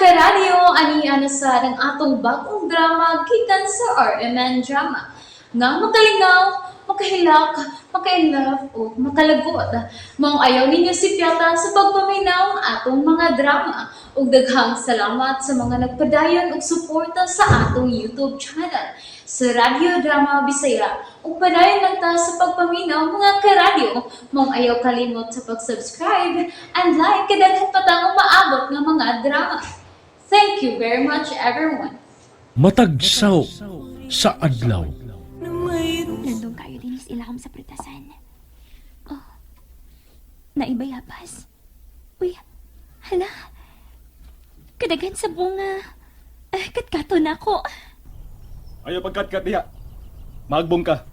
Karadyo, ani na sa ang atong bagong drama gikan sa RMN Drama. Nga makalingaw, makahilak, makainlove o makalagot. Maong ayaw ninyo sipyata sa pagpaminaw ang atong mga drama. Ug daghang salamat sa mga nagpadayon og suporta sa atong YouTube channel sa Radyo Drama Bisaya. Ug padayon lang ta sa pagpaminaw, mga karadyo. Maong ayaw kalimot sa pag-subscribe and like kay daghan pa tang umaabot nga mga drama. Thank you very much, everyone. Matagsaw sa adlaw. Nandong kayo dinis ilahom sa pritasan. Oh, naibayabas. Uy, hala. Kadagan sa bunga. Ay, katkato na ako. Ayaw pagkatkat diha. Magbong ka.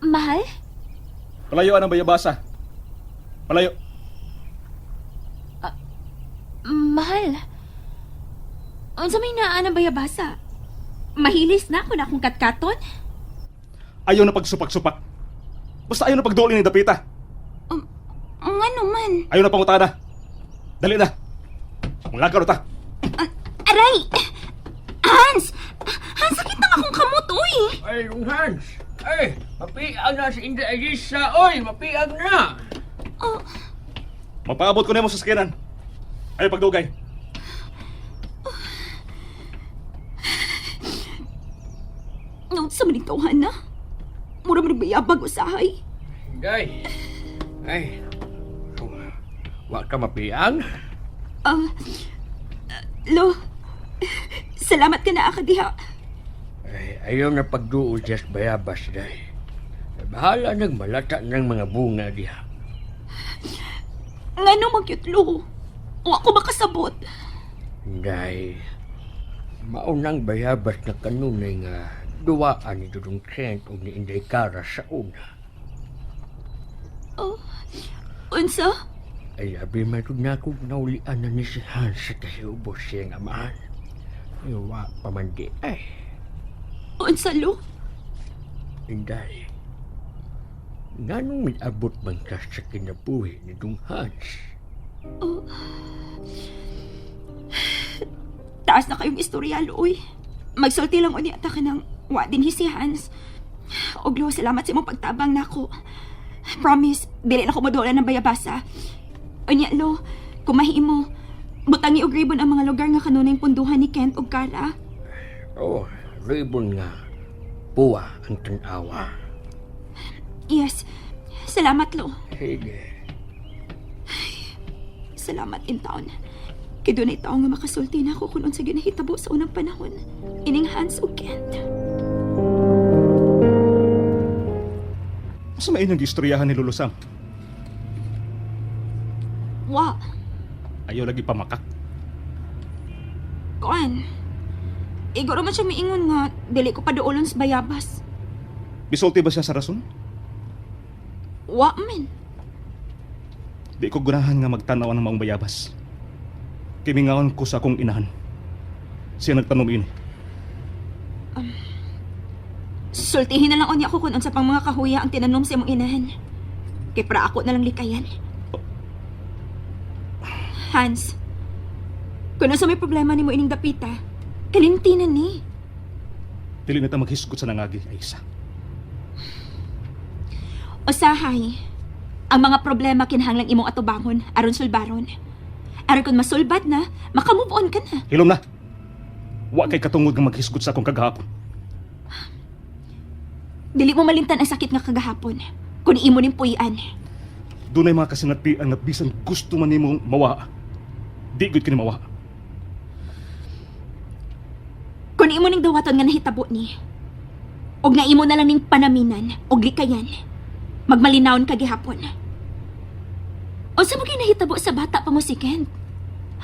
Mahal? Palayo ang bayabasa. Palayo. Mahal. Unsa may naa ng bayabasa? Mahilis na ako na akong katkaton. Ayaw na pagsupak-supak. Basta ayaw na pagduol ni dapita. Ngano man? Ayaw na pangutana. Dali na. Mulakaw na ta. Aray! Hans! Hans, sakit na akong kamot, uy! Ay, yung Hans! Ay, mapiag na si Inday Alisa! Oy, mapiag na! Oh, Mapaabot ko na mo sa sakyanan. Ayaw pagdugay. Noon sa maning tawhan na. Mura man bayabag usahay. Inday! Ay, wa ka mapiag? Ah, lo, salamat ka na akadiha. Ay, ayaw na pagduol siya sa bayabas, day. Bahala nagmalata ng mga bunga diha. Ngano magyut lo? Wa ko makasabot. Inday, maunang bayabas na kanunay nga duwaan ni Dudong Kent o ni Inday Kara sa una. Oh, unsa? Ay, abi man ito na akong naulian na ni si Hans sa kahiubos siyang amahan. Ay, wa pa man di ay. Unsa lo? Inday, nganong miabot man ka sa kinabuhi ni Dung Hans? Taas na kayong istorya, lo, uy. Magsulti lang unya ta ka ng wa din hi si Hans. Og lo, salamat sa imong pagtabang nako. Promise, dili na ko moduolan ng bayabasa. Unya lo, kumahimo, butangi og ribbon ang mga lugar nga kanunay punduhan ni Kent ug Kara. Oh, ribbon nga. Puwa ang tanawa. Yes. Salamat, lo. Sige. Salamat in town. Kay dunay tawo nga makasulti na ako kung unsa ginahitabo sa unang panahon. Ining Hans ug Kent. Asa may inyong gistoryahan ni Lolo Sam? Wa, Ayaw lagi pamakak. kuan. Igoro man siya miingon nga dili ko paduolon sa bayabas. Bisulti ba siya sa rason? Wa man. Di ko gunahan nga magtanaw ng maong bayabas. Kimingaon ko sa akong inahan. Siya nagtanom ini. Sultihin na lang unya ko kung unsa pang mga kahuya ang tinanom sa imong inahan. Kay para ako na lang likayan. Hans, kung unsa may problema nimo ining dapita, kalimti na ni. Dili na ta maghisgot sa nangagi, Aisa. Usahay, ang mga problema kinahanglang imong atubangon aron sulbaron. Aron kung masulbad na, makamove on ka na. Hilom na. Wa kay katungod nga maghisgot sa akong kagahapon. Dili mo malimtan ang sakit nga kagahapon. Kung imo ning puy-an. Dunay mga kasinatian nga bisan gusto man nimong mawa. Di gud kini mawa. Kung imo ning dawaton nga nahitabo ni. Og nga imo na lang ning panaminan og likayan. Magmalinawon ka gihapon. Unsa mo kay nahitabo sa bata pa mo si Kent?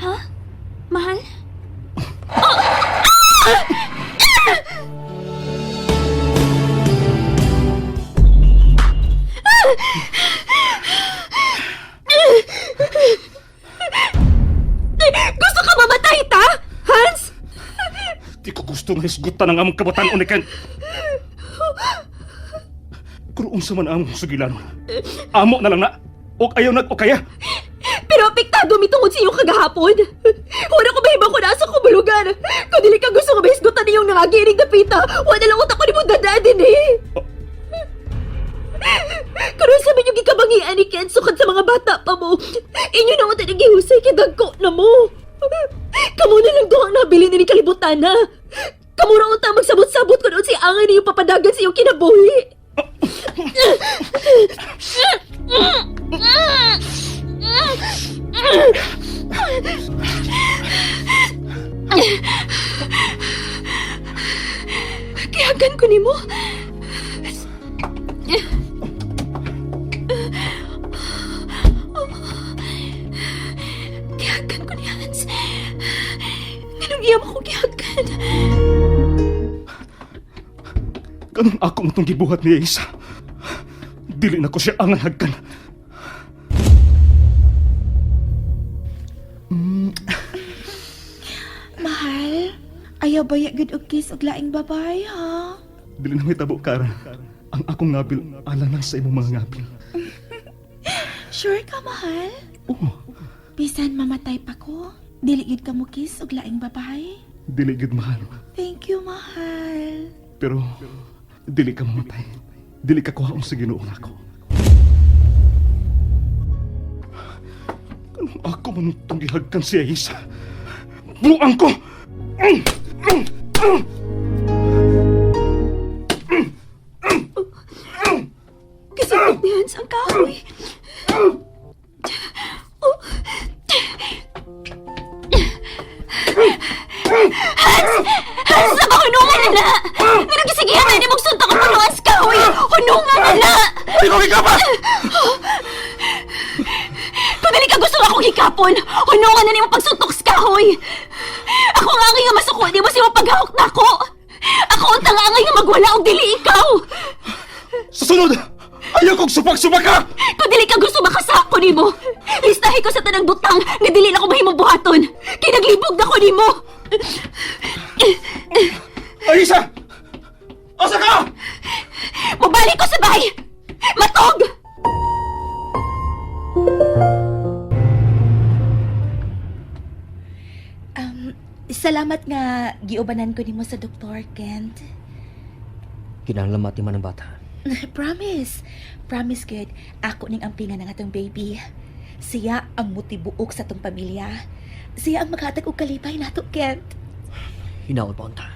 Ha? Mahal? Gusto ka mamatay ta? Hans? Di ko gusto nga hisgutan ang among kabataan ni Kent. Kung unsa man among sugilanon. Amo na lang na. Og ayaw nag o kaya. Pero apektado. mitungod sa iyong kagahapon. Wala ko mahibaw ko na sa kumulugan. Kung dili ka gusto nga mahisgutan niyong nangagiring dapita, wala lang utak ko ni mong dadaan din eh. Karon sa minyong gikabangian ni Ken sukad sa mga bata pa mo. Inyo na unta nagihusay kay dagko na mo. Kamu na lang duhang nabili ni kalibutan na. Kamu ra unta magsabot-sabot kun unsay angay niyo papadagan sa iyong kinabuhi. Kihagan ko nimo. Gihagan ko ni Hans. Nganong iya mo ko gihagan? Ganun ako matong gibuhat ni Isa. Dili na ko siya angay hagkan. Mahal, ayaw ba ya gud og kiss og laing babae, ha? Dili na may tabo, Kara. Ang akong ngabil, alang lang sa imong mga ngabil. Sure ka, mahal? Oo, Bisan mamatay pa ko, dili gid ka mo kiss og laing babae. dili gid mahal. Thank you, mahal. Pero, dili ka mamatay. Dili ka kuhaon sa Ginoo nako. Anong ako man itong gihagkan si Isa? Buang ko! Kasabot ni Hans ang kahoy. Oh. Hans! Hans, na ba hunungan na na? Nga nagisigihan na ni mong suntok ang punuan sa kahoy! Hunungan na na! Ay, ko pa! Kung dili ka gusto akong hikapon, hunungan na nimo pagsuntok sa kahoy! Ako ang angay nga masuko, di mo siya paghawak na ako! Ako ang tanga-angay nga magwala og dili ikaw! Sa sunod! Ayaw kong supak-supak ka! Kung dili ka gusto makasako nimo, listahi ko sa tanang butang nga dili na ko mahimong buhaton. Kay naglibog na ko nimo. Aisa! Asa ka? Mabalik ko sa bahay. Matog! Salamat nga giubanan ko nimo sa doktor, Kent. Kinahanglan matiman ang bata. Promise. Promise, good. Ako ning ampingan ng atong baby. Siya ang mutibuok sa atong pamilya. Siya ang maghatag og kalipay nato, Kent. Hinaot pa unta.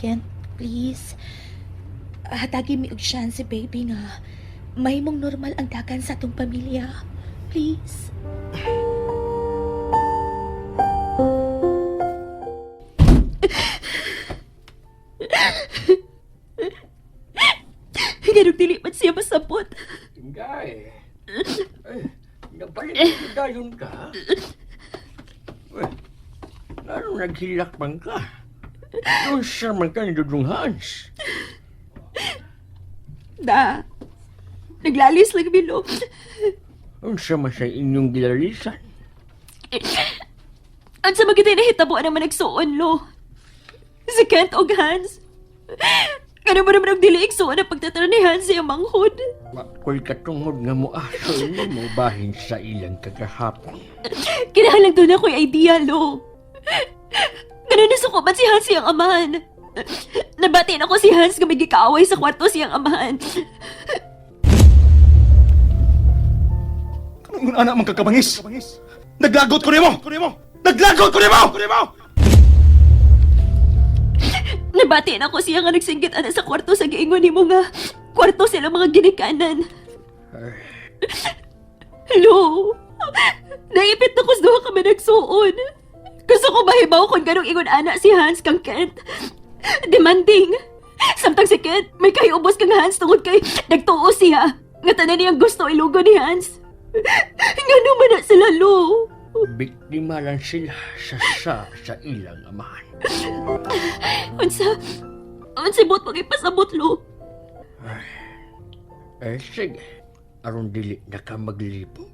Kent, please. Hatagi mi og chance si baby nga mahimong normal ang dagan sa atong pamilya. Please. Ganong dili man siya masabot. Inday! Ay, nabalik na dayon ka. Uy, lalo naghilak man ka. Doon siya man ka ni Dudong Hans. Da. Naglalis lang bilo. Unsa man sa inyong gilalisan. Unsa man gyud nahitabo naman nagsuon lo. Si Kent og Hans. Kano mo naman og dili igsuon ang pagtatara ni Hans sa iyang manghod. Wa ko'y katungod nga mo aso mo bahin sa ilang kagahapon. Kinahanglan doon ako'y idea, lo. Ganun nasuko man si Hans siyang amahan. Nabatiin ako si Hans nga may gikaaway sa kwarto siyang amahan. Anong anak mong kakabangis? Naglagot ko nimo! Naglagot ko nimo! Nabatiin ako siya nga nagsinggit ana sa kwarto sa giingon nimo nga kwarto sila mga ginikanan. Hello? Naipit na kus duha kami nagsuon. Gusto ko mahibaw kung ganong ingon ana si Hans kang Kent. Demanding. Samtang si Kent, may kahiubos kang Hans tungod kay nagtuo siya. Nga tanan niyang gusto ilugo ni Hans. Ngano man na sila, Lo? Biktima lang sila sa sa sa ilang amahan. Unsa? Unsa bot pag-ipasabot, Lo? Eh sige, aron dili na ka maglibog.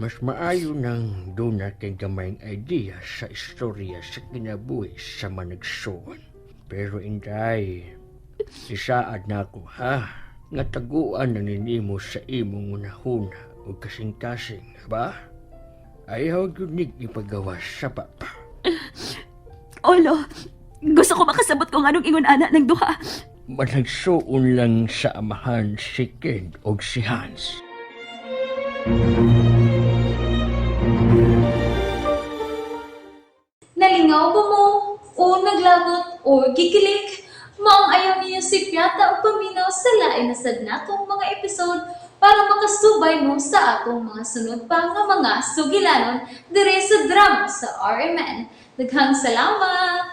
Mas maayo nang doon natin gamayng idea sa istorya sa kinabuhi sa managsuon. Pero inday, isaad na ako ha, nga taguan na ninimo sa imong unahuna ug kasing-kasing, ba? Ayaw gyud nig ipagawas sa papa. Olo, gusto ko makasabot kung anong ingon ana ng duha. Managsuon lang sa amahan si Ken og si Hans. Nalingaw ba mo? O naglagot o gikilig? Maong ayaw niyo si Piata o paminaw sa lain na sad natong mga episode para makasubay mo sa atong mga sunod pa nga mga sugilanon dire sa drama sa RMN. Daghang salamat!